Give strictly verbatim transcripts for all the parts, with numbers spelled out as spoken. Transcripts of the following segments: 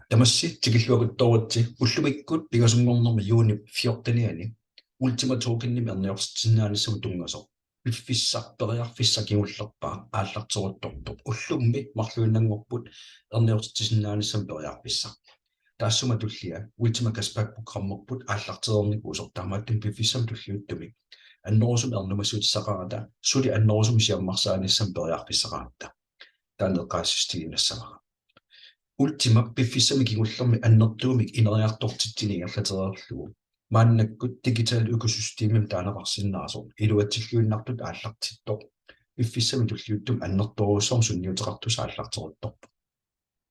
Tamassi tikilluakuttooritsi. Ullumikkut pingasunngornermi juunip fjortenianni Ultima Tokenimik erniortitsisinnaanissamut tunngasoq piffissaq periarfissaq kingullerpaaq aallarteruttorpoq. Ullummi marluinnanngorput erniortitsisinnaanissamut periarfissaq. Taassuma tullia Ultima Cashback programmerput aallartereernikuusoq, taamaattumik piffissami tulliuttumi annerusumik ernumassutissaqarata suli annerusumik siammarsaanissamut periarfissaqaratta. Taanna eqqaasitsissutigiinnassavara. Ultima piffissami kingullermi annertuumik ineriartortitsineq ingerlatereerlugu maannakkut digital økosystemimik taaneqarsinnaasoq iluatsilluinnartutut aallartittoq piffissami tulliuttumi annertoorujussuarmik sunniuteqartussaq aallarteruttorpoq.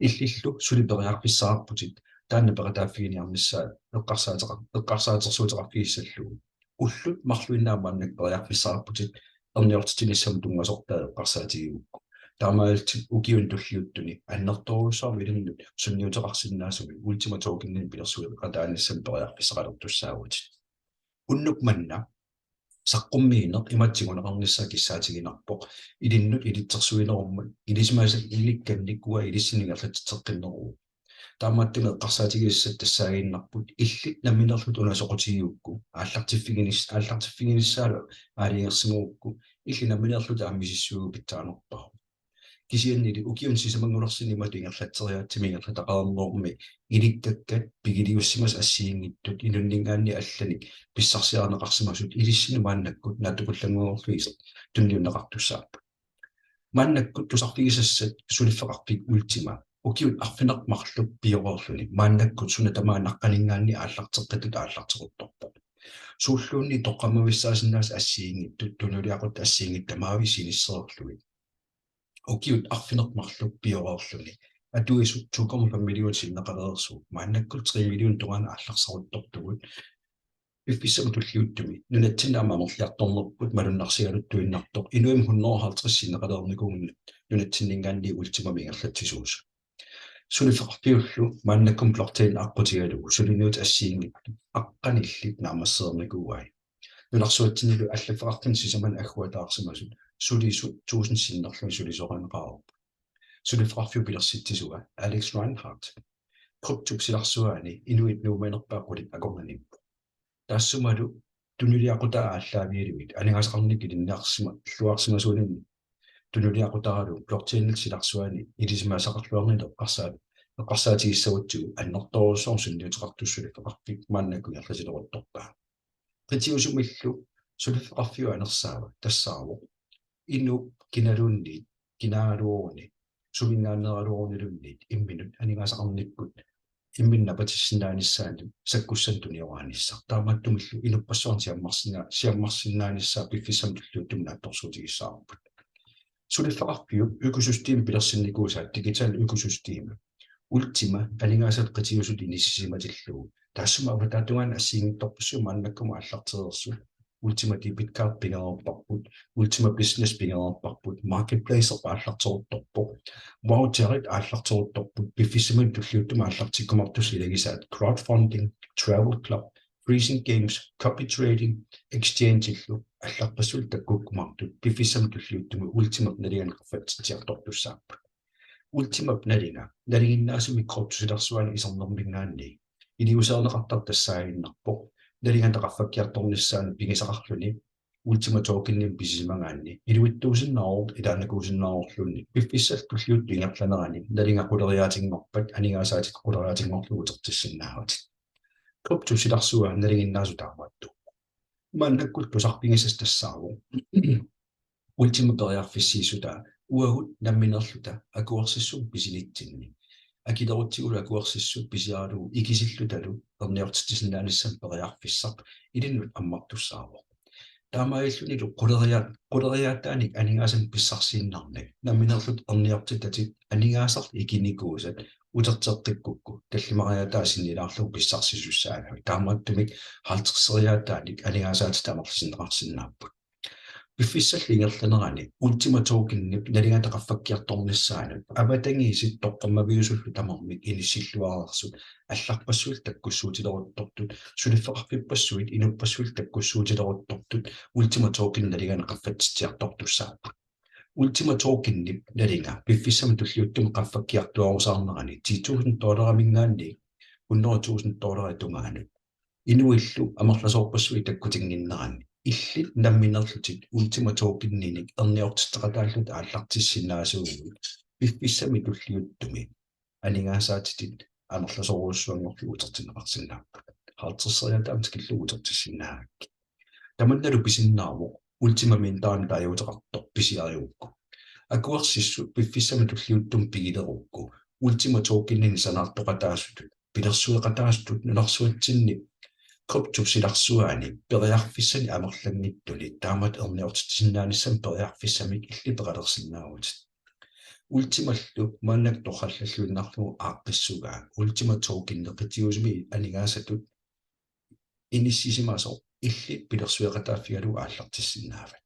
Illillu suli periarfissaqarputit taanna peqataaffiginiarnissaa eqqarsaateqa-, eqqarsaatersuuteqarfigissallugu. Ullut marluinnaat maannakkut periarfissaqarputit erniortitsinissamut tunngasortaa eqqarsaatigigukku. Taamaalillutit ukiuni tulliuttuni annertoorujussuarmik ilinnut sunniuteqarsinnaasumik Ultima Tokeninik pilersueqataanissamut periarfissaqalertussaavutit. Unnuk manna saqqummiineq imatut tiguneqarnissaa kissaatiginarpoq, ilinnut ilitsersuinerummat ilisimasat ilikkannik uanga ilissinnut ingerlatitseqqinneruvoq. Taamaattumik eqqarsaatigisassat tassaaginnarput: illit nammineerlutit una soqutigigukku, aallartiffiginis-, aallartiffiginissaalu aalajangersimagukku, illit nammineerlutit aamma misissuigukku pitsaanerpaavoq. Kisiannili ukiuni sisamanngulersuni imatut ingerlatseriaatsimi ingerlataqareernerummi ilikkakkat pigiliussimasut assigiinngitsut inunninngaanniit allanik pissarsiarineqarsimasut ilissinnut maannakkut naatsukullannguullugit tunniunneqartussaapput. Maannakkut tusarfigisassat suliffeqarfik Ultima ukiut arfineq-marluk pioreerluni maannakkut suna tamaat naqqaninngaanniit aallarteqqittoq aallarteruttorpoq. Suulluunniit toqqammavissaasinnaasut assigiinngitsut, tunuliaquttat assigiinngitsut tamaasa inissereerlugit. Ukiut arfineq-marluk pioreerluni atuisut to komma fem million sinneqalereersugut, maannakkut tre million tungaanut aallarsaruttortugut. Piffissami tulliuttumi nunatsinni aamma amerliartornerput malunnarsigaluttuinnartoq, inuit hundrede og halvtreds sinneqalereernikuunnginnami nunatsinninngaanniit Ultimamik ingerlatsisuusut. Suliffeqarfiullu maannakkut blockchain aqqutigalugu suliniutit assigiinngitsut aqqanillit naammassereernikuuai. Nunarsuatsinnilu allaffeqarfinnut sisamanik agguataarsimasut sulisut tusind sinnerlugit sulisoqarneqareerput. Suliffeqarfiup pilersitsisua Alex Reinhardt kryptop silarsuaani inuit nuumanerpaat qulit akornanniippoq. Taassumalu tunuliaqutaa aallaavigalugit aningaasaqarnikkut ilinniarsima-, -illuarsimasuuninni tunuliaqutaralu blockchainip silarsuani ilisimasaqarluarnini eqqarsaat-, eqqarsaatigissagutsigu annertoorujussuarmik sunniuteqartussaq suliffeqarfik maannakkut ingerlatileruttorpaa. Qitiusumillu suliffeqarfiup anersaava tassaavoq: inuup kinaluunniit, kinaagaluaruni, suminngaanneeraluaruniluunniit imminut aningaasaqarnikkut imminut napatissinnaanissaanut sakkussanik tuniorarnissaq. Taamaattumillu inuppassuarnit siammarsinna-, siammarsinnaanissaa piffissami tulliuttumi naatsorsuutigissavarput. Suliffeqarfiup økosystemi pilersinnikuusaa, digital økosystemi, Ultima aningaasat qitiusutut inissisimatillugu, taassuma avataata tungaanut assigiinngitsorpassuit maannakkumut aallartereersut. Ultima Debit Card pigereerparput, Ultima Business pigereerparput, Marketplace aallarteruttorpoq, voucherit aallarteruttorput, piffissami tulliuttumi aallartikkumaartussat ilagisaat crowdfunding, travel club, freezing games, copy trading, exchange-illu allarpassuillu takkukkumaartut piffissami tulliuttumi Ultimap nalinganik qaffatsitsiartortussaapput. Ultimap nalinga nalinginnaasumik kryptop silarsuani isernerminngaanniit iliuuseqartartoq tassaaginnarpoq nalingata qaffakkiartornissaanut pigisaqarluni Ultima Tokenimik pisisimagaanni iluitsuusinnaavoq, ilaannakuusinnaavorluunniit piffissap tulliuttup ingerlanerani nalinga quleriaatinngorpat aningaasaatit quleriaatinngorlugit utertissinnaavatit. Kryptop silarsua nalinginnaasut taamaattoq. Maannakkut tusarfigisassat tassaavoq Ultima periarfissiissutaa uagut nammineerluta akuersissummik pisinitsinni. Akilerutsigulu akuersissummik pisiaralugu ikisillutalu erniortitsisinnaanissamut periarfissaq ilinnut ammartussaavoq. Taamaalillunilu quleriaat-, quleriaataanik aningaasanik pissarsiinnarnak, nammineerlutit erniortitatit aningaasarlu ikinikuusat uterteqqikkukku tallimariaataa sinnilaarlugu pissarsisussaagami. Taamaattumik halvtredseriaataanik aningaasaatitit amerlisinneqarsinnaapput. Piffissallu ingerlanerani Ultima Tokenip nalingata qaffakkiartornissaanut avatangiisit toqqammaviusullu tamarmik inissilluareersut allarpassuillu takkussuutileruttortut, suliffeqarfippassuit inuppassuillu takkussuutileruttortut Ultima Token nalinganik qaffatsitsiartortussaapput. Ultima Tokenip nalinga piffissami tulliuttumi qaffakkiartuaarusaarnerani ti tusind dollarimiingaanniit hundrede tusind dollarit tungaanut inuillu amerlasoorpassuit takkutinnginneranni illit nammineerlutit Ultima Tokeninik erniortitseqataallutit aallartissinnaasuuvugut piffissami tulliuttumi aningaasaatitit amerlasoorujussuanngorlugit utertinneqarsinnaapput. Halvtredseriaataat tikillugu utertissinnaagakkit. Tamannalu pisinnaavoq Ultima Minterimik taaguuteqartoq pisiarigukku. Akuersissut piffissami tulliuttumi pigilerukku Ultima Tokeninik sanaartoqataasutut, pilersueqataasutut nunarsuatsinni kryptop silarsuaani periarfissanik amerlanngitsuni taamatut erniortitsisinnaanissamut periarfissamik illit peqalersinnaavutit. Ultimallu maannakkut torrallalluinnarlugu aaqqissugaa Ultima Tokenip qitiusumi aningaasatut inissisimasoq illit pilersueqataaffigalugu aallartissinnaavat.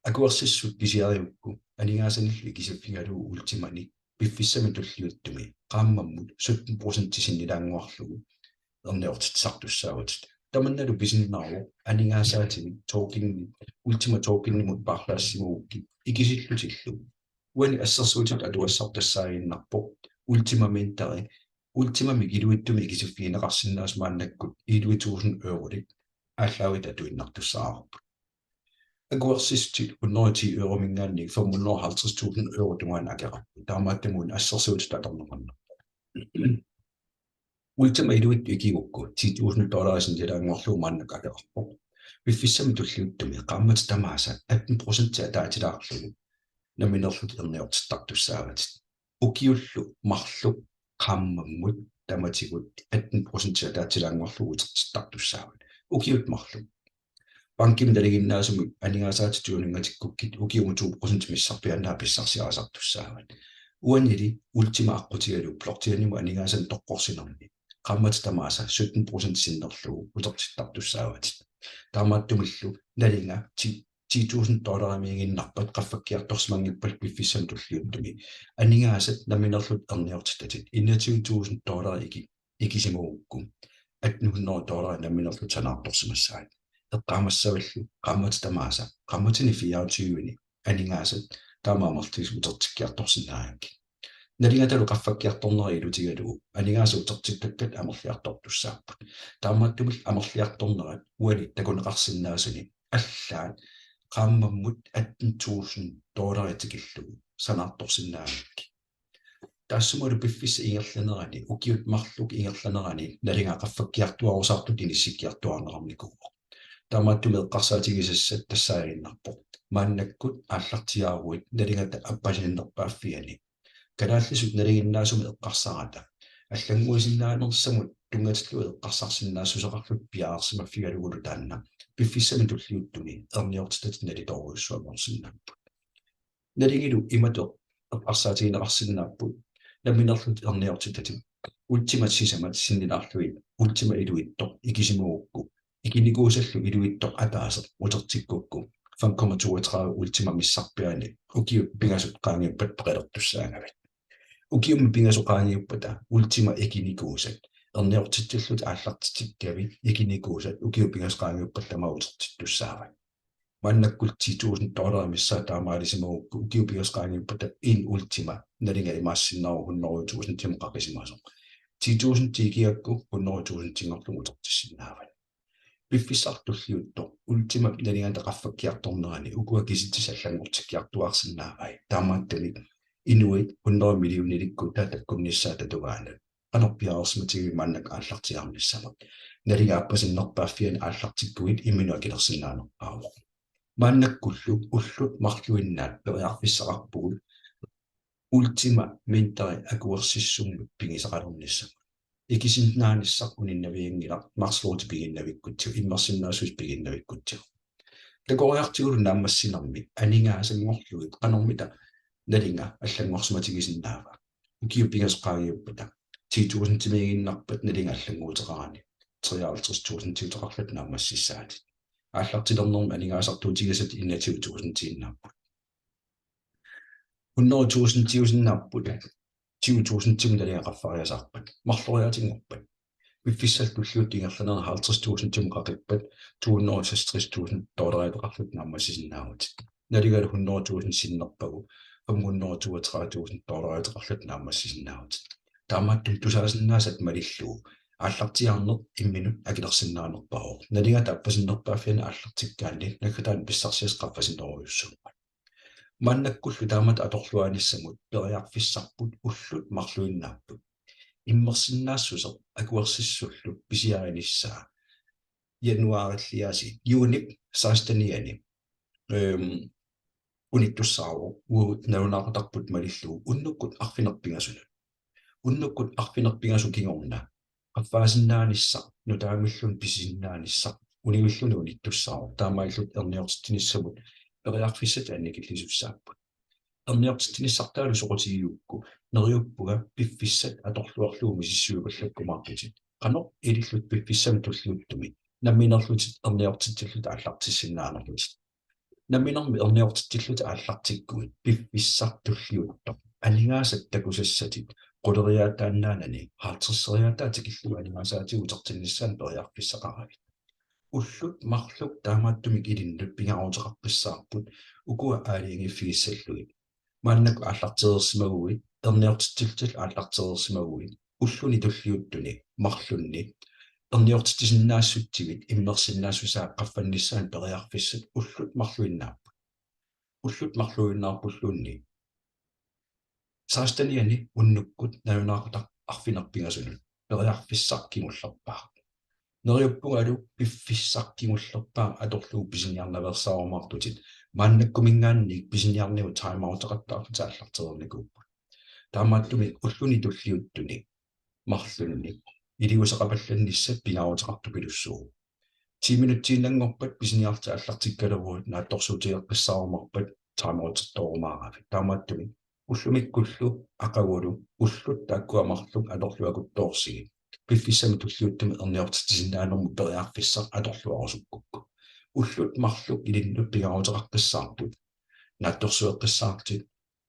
Akuersissut pisiarigukku aningaasanillu ikisiffigalugu Ultimanik piffissami tulliuttumi qaammammut sytten procent sinnilaannguarlugu erniortitsisartussaavutit. Tamannalu pisinnaavoq aningaasaatinik tokenit, Ultima Tokenimut paarlaassimagukkit ikisillutillu. Uani assersuutitut atugassartassaaginnarpoq Ultima Minteri Ultimamik iluitsumik ikisiffigineqarsinnaasoq maannakkut elleve tusind eurolik aallaavittut atuinnartussaavarput. Akuersissutit hundrede ti euromiingaanniit fem hundrede og halvtreds tusind euro tungaanut akeqarput. Taamaattumik assersuutitut atorneqarnerpoq. Ultima iluitsoq ikigukku ti tusind dollarit sinnilaannguarlugu maannakkut akeqarpoq. Piffissami tulliuttumi qaammatit tamaasa atten procent ataatilaarlugu nammineerlutit erniortittartussaavatit. Ukiullu marluk qaammammut tamatigut atten procent ataatilaannguarlugu utertittartussaavat. Ukiut marluk. Bankimi nalinginnaasumik aningaasaatitit tuninngatikkukkit ukiumut to procent missarpiaannaat pissarsiarisartussaavat. Uanili Ultima aqqutigalugu blockchainimut aningaasanik toqqorsinermi qaammatit tamaasa sytten procent sinnerlugu utertittartussaavatit. Taamaattumillu nalinga ti ti tusind dollarimiiginnarpat qaffakkiartorsimanngippat piffissami tulliuttumi aningaasat nammineerlutit erniortitatit enogtyve tusind dollarit iki-, ikisimagukku atten hundrede dollarit nammineerlutit sanaartorsimassavatit. Eqqaamassavallu qaammatit tamaasa, qaammatini fireogtyveni aningaasat taama amerlatigisut utertikkiartorsinnaagakkit. Nalingatalu qaffakkiartornera ilutigalugu aningaasat utertittakkat amerliartortussaapput. Taamaattumillu amerliartornerat uani takuneqarsinnaasuni allaat qaammammut atten tusind dollarit tikillugu sanaartorsinnaagakkit. Taassumalu piffissap ingerlanerani, ukiut marluk ingerlanerani nalinga qaffakkiartuaarusaartutut inissikkiartuaarneqarnikuuvoq. Taamaattumik eqqarsaatigisassat tassaaginnarpoq: maannakkut aallartiaaruit nalingata appasinnerpaaffiani kalaallisut nalinginnaasumik eqqarsarata allannguisinnaanersamut tunngatillugu eqqarsarsinnaassuseqarlutit piareersimaffigalugulu taanna piffissami tulliuttumi erniortitatit nalitoorujussuanngorsinnaapput. Nalingilu imatut eqqarsaatigineqarsinnaapput: nammineerlutit erniortitatit Ultimat sisamat sinnilaarlugit Ultima iluitsoq ikisimagukku, ikinikuusallu iluitsoq ataaseq utertikkukku fem komma toogtredive Ultima missarpiaani ukiut pingasut qaangiuppata peqalertussaagavit. Ukiummi pingasut qaangiuppata Ultima ikinikuusat erniortitsillutit aallartitikkavit ikinikuusat ukiut pingasut qaangiuppata tamaat utertittussaavat. Maannakkullu ti tusind dollarit missaat taamaalisimagukku ukiut pingasut qaangiuppata en Ultima nalinga imaassinnaavoq hundrede tusindimut qaqisimasoq. Ti tusind ikigakku hundrede tusindinngorlugu utertissinnaavat. Piffissaq tulliuttoq Ultimap nalingata qaffakkiartornerani ukua kisitsisit allanngortikkiartuaarsinnaavai. Taamaattumik inuit hundrede millionilikkut taava takkunnissaata tungaanut qanoq piareersimatigivit maannakkut aallartiaarnissamut? Nalinga appasinnerpaaffiani aallartikkuit imminut akilersinnaanerpaavoq. Maannakkullu ullut marluinnaat periarfissaqarpugut Ultima Minteri akuersissummik pigisaqalernissamut. Ikisinnaanissaq uninnavianngilaq, marslorti piginnavikkutsigu, immersinnaassuseq piginnavikkutsigu. Takoriartigulu naammassinermi aningaasanngorlugit qanormita nalinga allanngorsimatigisinnaava? Ukiut pingasut qaangiuppata ti tusindimiiginnarpat nalinga allannguuteqarani treoghalvtreds tusindiuteqarlutit naammassissaatit. Aallartilernermi aningaasartuutigisatit enogtyve tusindiinnaapput. Hundrede tusindiusinnaapput tyve tusindimut nalinga qaffariasaarpat, marloriaatinngorpat. Piffissap tulliuttup ingerlanerani halvtreds tusindimut qaqippat to hundrede og seksogtres tusind dollariuteqarlutit naammassisinnaavutit. Nalingalu hundrede tusind sinnerpagu, femhundrede toogtredive tusind dollariuteqarlutit naammassisinnaavutit. Taamaattumik tusaasinnaasat malillugu aallartiaarneq imminut akilersinnaanerpaavoq. Nalinga taappasinnerpaaffiani aallartikkaanni naggataani pissarsiassat qaffasinnerujussuupput. Maannakkullu taamatut atorluaanissamut periarfissarput ullut marluinnaapput. Immersinnaassuseq akuersissullu pisiarinissaa januaarilli aasiit, juunip sekstenianni, øhm, unittussaavoq, uagut nalunaaqutarput malillugu unnukkut arfineq-pingasunut. Unnukkut arfineq-pingasut kingorna qaffaasinnaanissaq nutaamilluunniit pisisinnaanissaq univilluni unittussaavoq, taamaalillutik erniortitsinissamut periarfissat annikillisussaapput. Erniortitsinissartaalu soqutigigukku neriuppunga piffissaq atorluarlugu misissuipallakkumaartutit. Qanoq ilillutit piffissami tulliuttumi namminerlutit erniortitsillutit aallartissinnaanerlutit. Namminermi erniortitsillutit aallartikkuit piffissaq tulliuttoq aningaasat takusassatit quleriaataannaanani halvtredseriaataa tikillugu aningaasaatigut utertinnissaanut periarfissaqaravit. Ullut marluk taamaattumik ilinnut pingaaruteqaqqissaarput ukua aalajangiiffigissallugit. Maannakkut aallartereersimaguit, erniortitsillutit aallartereersimaguit, ulluni tulliuttuni marlunni erniortitsisinnaassutsigit immersinnaassusaa qaffannissaanut periarfissat ullut marluinnaapput. Ullut marluinnaappulluunniit sekstenianni unnukkut nalunaaqutaq arfineq-pingasunut periarfissaq kingullerpaaq. Neriuppungalu piffissaq kingullerpaaq atorlugu pisiniarnaveersaarumaartutit, maannakkuminngaanniit pisiniarnigut timeouteqattaarlutit aallartereernikuupput. Taamaattumik ulluni tulliuttuni marlunni iliuuseqapallannissat pingaaruteqartupilussuuvoq. Ti minutsiinnanngorpat pisiniarlutit aallartikkaleruit naatsorsuutigeqqissaarumaarpat timeoutertoorumaaravit. Taamaattumik ullumikkullu aqagulu ullut taakkua marluk atorluakuttoorsigit piffissami tulliuttumi erniortitsisinnaanermut periarfissaq atorluarusukkukku. Ullut marluk ilinnut pingaaruteqaqqissaarput. Naatsorsueqqissaarlutit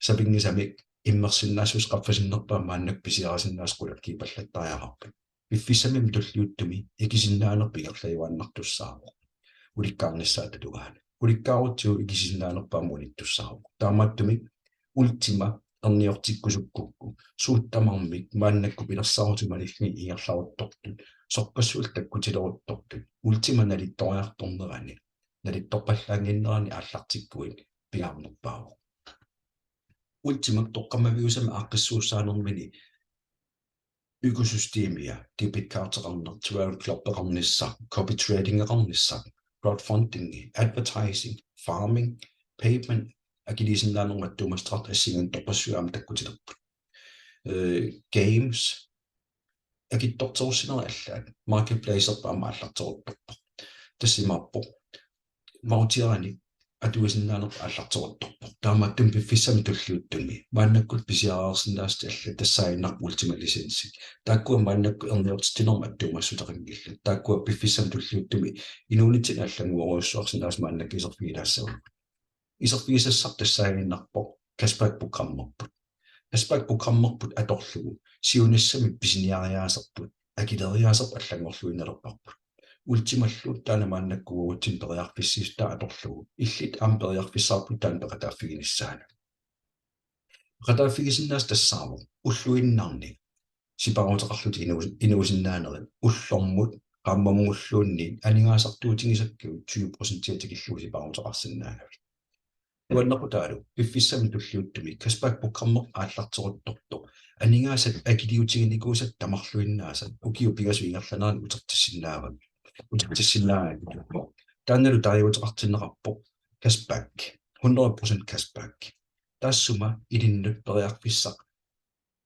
sapinngisamik immersinnaassuseq qaffasinnerpaaq maannakkut pisiarisinnaasat qulakkiipallattariaqarpat. Piffissami tulliuttumi ikisinnaanerput ingerlajuaannartussaavoq ulikkaarnissaata tungaanut. Ulikkaarutsigu ikisinnaanerput aamma unittussaavoq. Taamaattumik Ultima erniortikkusukkukku suut tamarmik maannakkut pilersaarutit malillugit ingerlaruttortut, sorpassuillu takkutileruttortut, Ultima nalittoriartornerani, nalittorpallaannginnerani aallartikkuit pingaarnerpaavoq. Ultima toqqammaviusami aaqqissuussaanermini økosystemia, debit cardeqarneq, twelve clubeqarnissaq, copy tradingeqarnissaq, crowdfunding, advertising, farming, payment, akiliisinnaanermut attuumassuteqartut assigiinngitsorpassuit aamma takkutilerput. Øh, games, akitsorterussinerit allaat, marketplacerput aamma aallarteruttorpoq. Tassa imaappoq, voucherinik atuisinnaanerput aallarteruttorpoq. Taamaattumik piffissami tulliuttumi maannakkut pisiareersinnaasatit allat tassaaginnarpoq Ultima licensit. Taakkua maannakkut erniortitsinermut attuumassuteqanngillat. Taakkua piffissami tulliuttumi inuunitsinni allannguerujussuarsinnaasut maannakkut iserfigilaassavagut. Iserfigisassaq tassaaginnarpoq cashback programmerput. Cashback programmerput atorlugu siunissami pisiniariaaserput akileriaaserput allanngorluinnalerparput. Ultimallu taanna maannakkut uagutsinnut periarfissiissutaa atorlugu illit aamma periarfissaqarputit taanna peqataaffiginissaanut. Peqataaffigisinnaasat tassaavoq ulluinnarni sipaaruteqarlutit inuu-, inuusinnaanerit ullormut qaammammulluunniit aningaasartuutigisakkagut tyve procentia tikillugu sipaaruteqarsinnaagavit. Nuannequtaalu piffissami tulliuttumi cashback programmi aallarteruttortoq aningaasat akiliutiginikuusatit tamarluinnaasa ukiut pingasut ingerlaneranni utertissinnaava-, utertissinnaavagut. Taannalu taaguuteqartinneqarpoq cashback, hundrede procent cashback. Taassuma ilinnut periarfissaq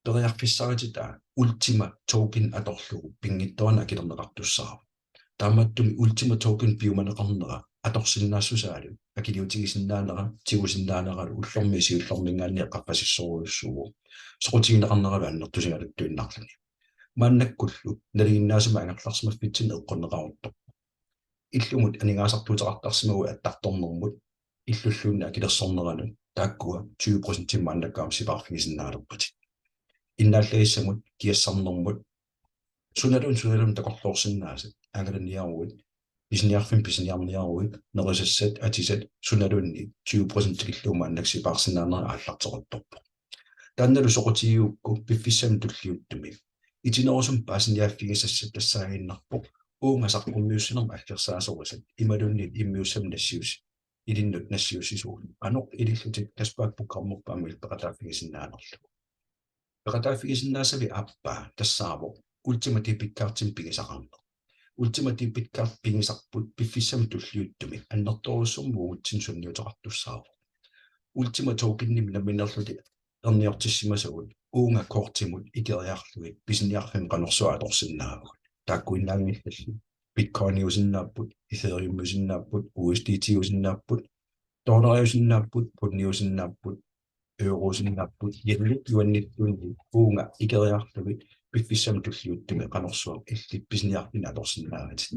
periarfissarititaa Ultima Token atorlugu pinngitsoorani akilerneqartussaavoq. Taamaattumik Ultima Token piumaneqarnera atorsinnaassusaalu akiliutigisinnaanera tigusinnaaneralu ullormiit siullermiingaanniit qaffasissorujussuuvoq, soqutigineqarneralu annertusigaluttuinnarluni. Maannakkullu nalinginnaasumik angerlarsimaffitsinnut eqqunneqaruttorpoq. Illumut aningaasartuuteqartarsimaguit attartornermut illulluunniit akilersorneranut taakkua tyve procentimik maannakkut aamma sipaarfigisinnaalerpatit. Innaallagissamut, kiassarnermut, sunaluunniit sunaluunniit takorloorsinnaasat angalaniaruit pisiniarfimmi pisiniarniaruit nerisassat atisat sunaluunniit tyve procent tikillugu maannakkut sipaarsinnaanerit aallarteruttorpoq. Taannalu soqutigigukku piffissami tulliuttumi itinerusumik paasiniaaffigisassat tassaaginnarpoq uunga saqqummiussinermut aggersaasorisat imaluunniit immiussamik nassius- ilinnut nassiussisuugut. Qanoq ilillutit tassaavoq programmerput aamma illit peqataaffigisinnaanerlugu. Peqataaffigisinnaasavit aappaa tassaavoq Ultima Debit Cardimik pigisaqarneq. Ultima Debit Card pigisarput piffissami tulliuttumi annertoorujussuarmik uagutsinnut sunniuteqartussaavoq. Ultima Tokenimik nammineerlutit erniortissimasagut uunga kortimut ikeriarlugit pisiniarfimmi qanorsuaq atorsinnaavugut. Taakkuinnaanngillalli Bitcoiniusinnaapput, Ethereumiusinnaapput, U S D T-usinnaapput, dollariusinnaapput, pundiusinnaapput, eurousinnaapput, yenit yuanittuunniit uunga ikeriarlugit piffissami tulliuttumi qanorsuaq illit pisiniarfinni atorsinnaavatit.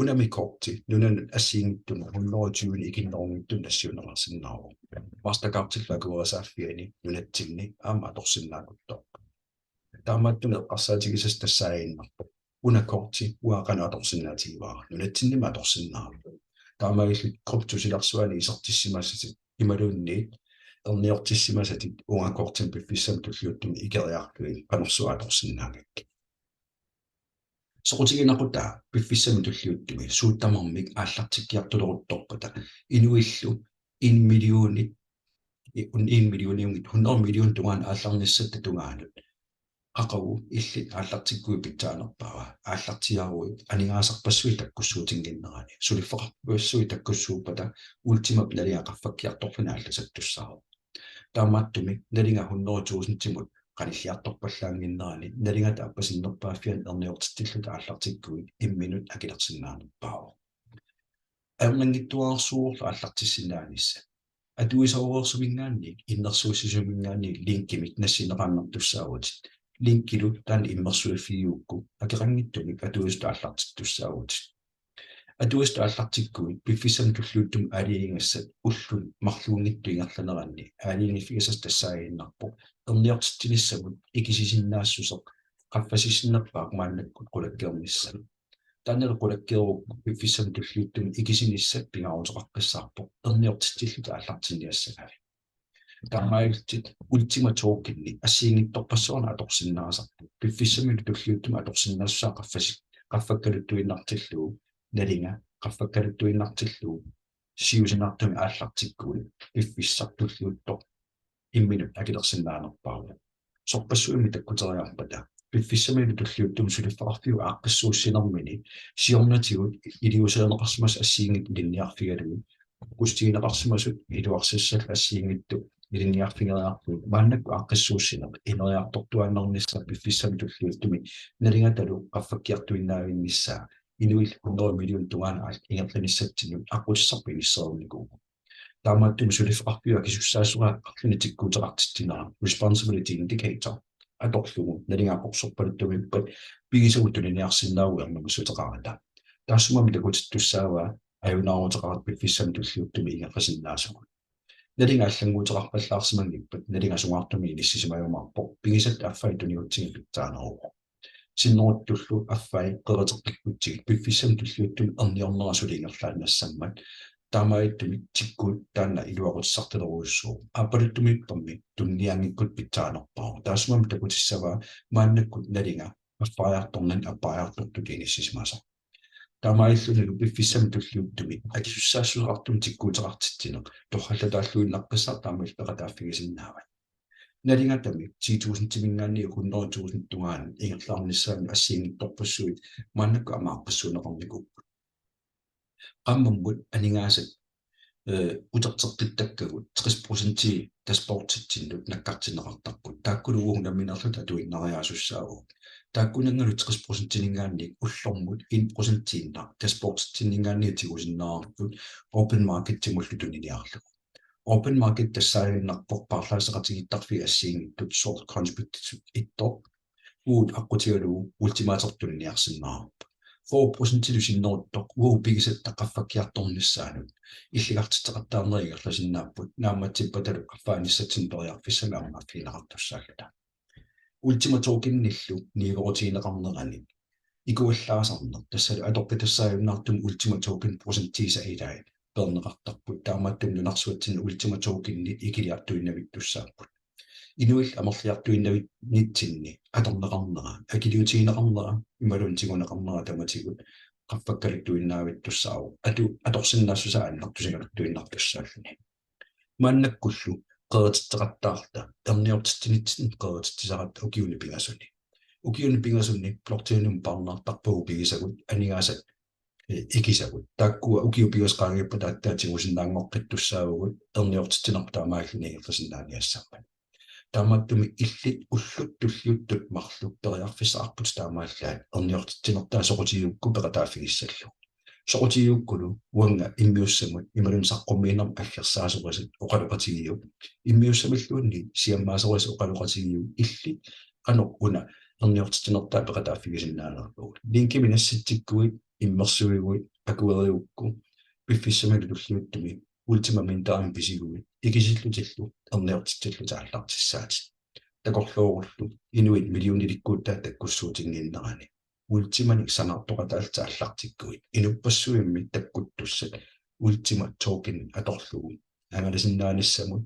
Unami korti nunanut assigiinngitsunut hundrede tyvenik ikinnerunngitsunut nassiunneqarsinnaavoq. Mastercardillu akuerisaaffiani nunatsinni aamma atorsinnaakuttoq. Taamaattumik eqqarsaatigisassat tassaaginnarpoq: Una korti uanga qanoq atorsinnaatigivara? Nunatsinnimi atorsinnaavoq. Taamaalillutit kryptop silarsuani isertissimasatit imaluunniit erniortissimasatit uunga kortimik piffissami tulliuttumi ikeriarlugit qanorsuaq atorsinnaagakkit. Soqutiginaqqutaa piffissami tulliuttumi suut tamarmik aallartikkiartuleruttorpata inuillu en millioni, en millioniunngitsut hundrede millionit tungaanut aallarnissatta tungaanut qaqugu illit aallartikkuit pitsaanerpaava? Aallartiaaruit aningaasarpassuit takkussuutinnginnerani, suliffeqarpassuit takkussuuppata Ultimap nalinga qaffakkiartorluni aallasattussaavoq. Taamaattumik nalinga hundrede tusindimut qanilliartorpallaannginnerani nalingata appasinnerpaaffiani erniortitsillutit aallartikkuit imminut akilersinnaanerpaavoq. Ajornanngitsuararsuuvorlu aallartissinnaanissat. Atuisoorsuminngaanniit innersuussisuminngaanniit linkimik nassinneqaannartussaavutit. Linkilu taanna immersuiffigigukku akeqanngitsumik atuisutut aallartittussaavutit. Atuisutut aallartikkuit piffissami tulliuttumi aalajangigassat ulluni marluunngitsup ingerlaneranni aalajangiiffigisassat tassaaginnarpoq erniortitsinissamut ikisisinnaassuseq qaffasissinnerpaaq maannakkut qulakkeernissaa. Taannalu qulakkeerukku piffissami tulliuttumi ikisinissat pingaaruteqaqqissaarpoq erniortitsillutit aallartinniassagavit. Taamaalillutit Ultima Tokeni assigiinngitsorpassuarnik atorsinnaasarput piffissamilu tulliuttumi atorsinnaassusaa qaffasi-, qaffakkaluttuinnartillugu, nalinga qaffakkaluttuinnartillugu siusinaartumik aallartikkuit piffissaq tulliuttoq imminut akilersinnaanerpaavoq. Sorpassuimmi takkuteriarpata piffissamilu tulliuttumi suliffeqarfiup aaqqissuussinermini siornatigut iliuuserineqarsimasut assigiinngitsut ilinniarfigalugit, kukkustigineqarsimasut iluarsissallu assigiinngitsut ilinniarfigeriarlugit, maannakkut aaqqissuussineq ineriartortuaannarnissaa piffissami tulliuttumi nalingatalu qaffakkiartuinnaavinnissaa inuillu hundrede millionit tungaanut aal-, ingerlanissatsinnut aqqutissarput inissereernikuuvoq. Taamaattumik suliffeqarfiup akisussaassuseqarluni tikkuuteqartitsinera responsibility indicator atorlugu nalinga aporsorpaluttumiippat pigisagut tuniniarsinnaavugut ernumassuteqarata. Taassumami takutittussaavaa ajunaaruteqarata piffissami tulliuttumi ingerlasinnaasugut. Nalinga allannguuteqarpallaarsimanngippat nalinga sungaartumik inissisimajumaarpoq pigisatta affai tunigutsigu pitsaaneruvoq. Sinneruttullu affai qeriteqqikkutsigit piffissami tulliuttumi erniornera suli ingerlaannassammat, taamaattumik tikkuut taanna iluaqutissartalerujussuuvoq. Aappaluttumiippammi tuniniaanngikkutta pitsaanerpaavoq. Taassumami takutissavaa maannakkut nalinga affariartornani appariartortutut inissisimasoq. Taamaalillunilu piffissami tulliuttumi akisussaassuseqartumik tikkuuteqartitsineq torrallataalluinnaqqissaartoq aamma illit peqataaffigisinnaavat. Nalingatami ti tusindiminngaanniit hundrede tusind tungaanut ingerlaarnissaanut assigiinngitsorpassuit maannakkut aamma aaqqissuunneqarnikuupput. Qaammammut aningaasat, eh, uterteqqittakkagut tres procenti dashboarditsinnut nakkartinneqartarput. Taakkulu uagut nammineerluta atuinnariaasussaavagut. Taakkunanngalu tres procentininngaanniit ullormut en procentiinnaq dashboarditsinninngaanniit tigusinnaavarput open marketimullu tuniniarlugu. Open market tassaaginnarpoq paarlaasseqatigiittarfiit assigiinngitsut soorlu Coinsbititut ittoq, uagut aqqutigalugu Ultimatertut tuniniarsinnaavarput. Fyrre procentilu sinneruttoq uagut pigisatta qaffakkiartornissaanut illigartitseqattaarnerit ingerlasinnaapput, naammatsippatalu qaffaanissatsinnik periarfissamik aamma affigineqartussaalluta. Ultima Tokenillu niuerutigineqarnerani ikuallaasarneq, tassalu atorpitassaajunnaartumik Ultima Token procentiisa ilai peerneqartarput, taamaattumik nunarsuatsinni Ultima Tokenit ikiliartuinnavittussaapput. Inuillu amerliartuinnavitsinni atorneqarnera, akiliutigineqarnera imaluunniit tiguneqarnera tamatigut qaffakkaluttuinnavittussaavoq, atu atorsinnaassusaa annertusigaluttuinnartussaalluni. Maannakkullu qerititseqattaarta, erniortitsinitsinni qerititsisaratta ukiuni pingasuni. Ukiuni pingasuni blockchainimut parnaartarpagut pigisagut, aningaasat, eh, ikisagut. Taakkua ukiut pingasut qaangiuppata aatsaat tigusinnaanngoqqittussaavugut, erniortitsinerput taamaalilluni ingerlasinnaaniassammat. Taamaattumik illit ullut tulliuttut marluk periarfissaqarputit taamaallaat erniortitsinertaa soqutigigukku peqataaffigissallugu. Soqutigigukkulu uanga immiussamut imaluunniit saqqummiinermut aggersaasorisat oqaloqatigiuk, immiussamilluunniit siammaasorisat oqaloqatigiuk, illit qanoq una erniortitsinertaa peqataaffigisinnaanerlugu. Linkimik nassitsikkuit, immersuiguit, akuerigukku, piffissamilu tulliuttumi Ultima Minterimik pisiguit, ikisillutillu erniortitsillutit aallartissaatit. Takorloorullu inuit millionilikkuutaat takkussuutinnginnerani Ultimanik sanaartoqataallutit aallartikkuit, inuppassuimmi takkuttussat Ultima Token atorlugu angalasinnaanissamut,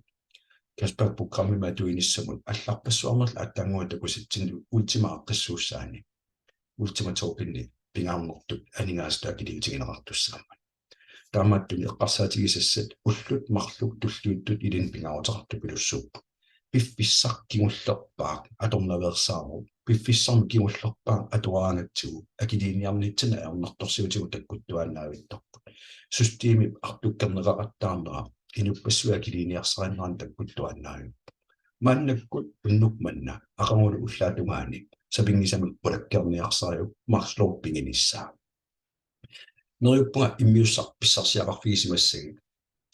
cashback programmimik atuinissamut allarpassuarnerlu aatsaannguaq takusatsinnut Ultima aaqqissuussaani Ultima Tokenit pingaarnertut aningaasatut akiliutigineqartussaammat. Taamaattumik eqqarsaatigisassat ullut marluk tulliuttut ilinnut pingaaruteqartupilussuupput. Piffissaq kingullerpaaq atornaveersaavoq. Piffissaq kingullerpaaq atoraangatsigu akiliiniarnitsinni ajornartorsiutigut takkuttuaannavittarput. Systemip artukkerneqaqattaarnera inuppassuit akiliiniarsarinnerani takkuttuaannavippoq. Maannakkut unnuk manna aqagulu ullaap tungaani sapinngisamik pulakkeerniarsariuk Max Load piginissaa. Neriuppunga immiussaq pissarsiaqarfigisimassagit,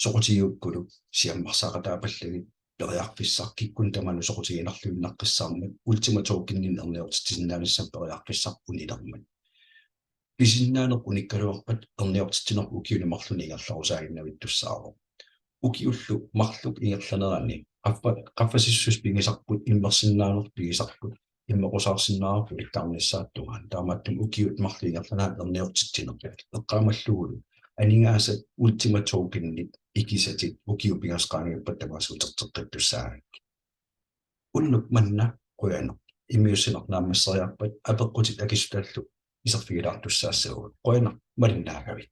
soqutigigukkulu siammarsaaqataapallagit, periarfissaq kikkunnut tamanut soqutiginarluinnaqqissaarmat Ultima Tokeninik erniortitsisinnaanissamut periarfissaq unilermat. Pisisinnaaneq unikkaluarpat erniortitsinerput ukiuni marlunni ingerlarusaaginnavittussaavoq. Ukiullu marluk ingerlaneranni qaffa-, qaffasissuseq pigisarput, immersinnaaneq pigisarput, immerusaarsinnaavarput ulikkaarnissaata tungaanut. Taamaattumik ukiut marluk ingerlaneranni erniortitsineq eqqaamallugulu aningaasat Ultima Tokenit ikisatit ukiut pingasut qaangiuppata tamaasa uterteqqittussaagakkit. Unnuk manna qujanaq. Immiussineq naammasseriarpat apeqqutit akissutaallu iserfigilaartussaassavagut. Qujanaq malinnaagavit.